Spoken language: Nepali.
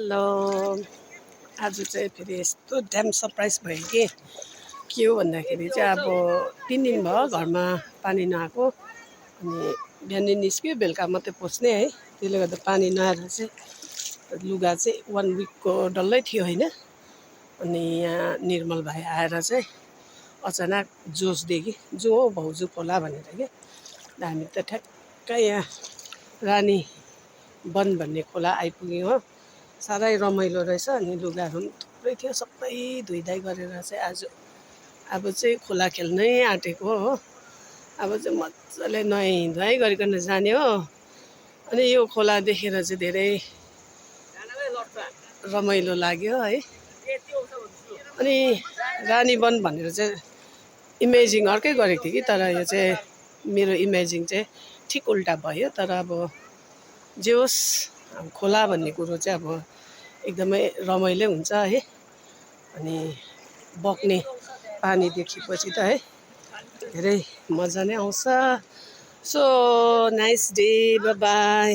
हेलो आज चाहिँ फेरि यस्तो ड्याम सरप्राइज भयो के हो भन्दाखेरि चाहिँ अब 3 दिन भयो घरमा पानी नआएको अनि बिहान निस्क्यो बेलुका मात्रै पस्ने है त्यसले गर्दा पानी नआएर चाहिँ लुगा चाहिँ 1 विकको डल्लै थियो हैन अनि यहाँ निर्मल भाइ आएर चाहिँ अचानक जोस दिए कि जो हो भाउजू खोला भनेर के हामी त ठ्याक्कै यहाँ रानी वन भन्ने खोला आइपुग्यौँ हो साह्रै रमाइलो रहेछ अनि लुगाहरू पनि थुप्रै थियो सबै धुइधाइ गरेर चाहिँ आज अब चाहिँ खोला खेल्नै आँटेको हो अब चाहिँ मजाले नुहाइ गरिकन जाने हो अनि यो खोला देखेर चाहिँ धेरै रमाइलो लाग्यो है अनि रानी वन भनेर चाहिँ इमेजिङ अर्कै गरेको थिएँ कि तर यो चाहिँ मेरो इमेजिङ चाहिँ ठिक उल्टा भयो तर अब जे होस् खोला भन्ने कुरो चाहिँ अब एकदमै रमाइलो हुन्छ है अनि बग्ने पानी देखेपछि त है धेरै मजा नै आउँछ so nice day by by.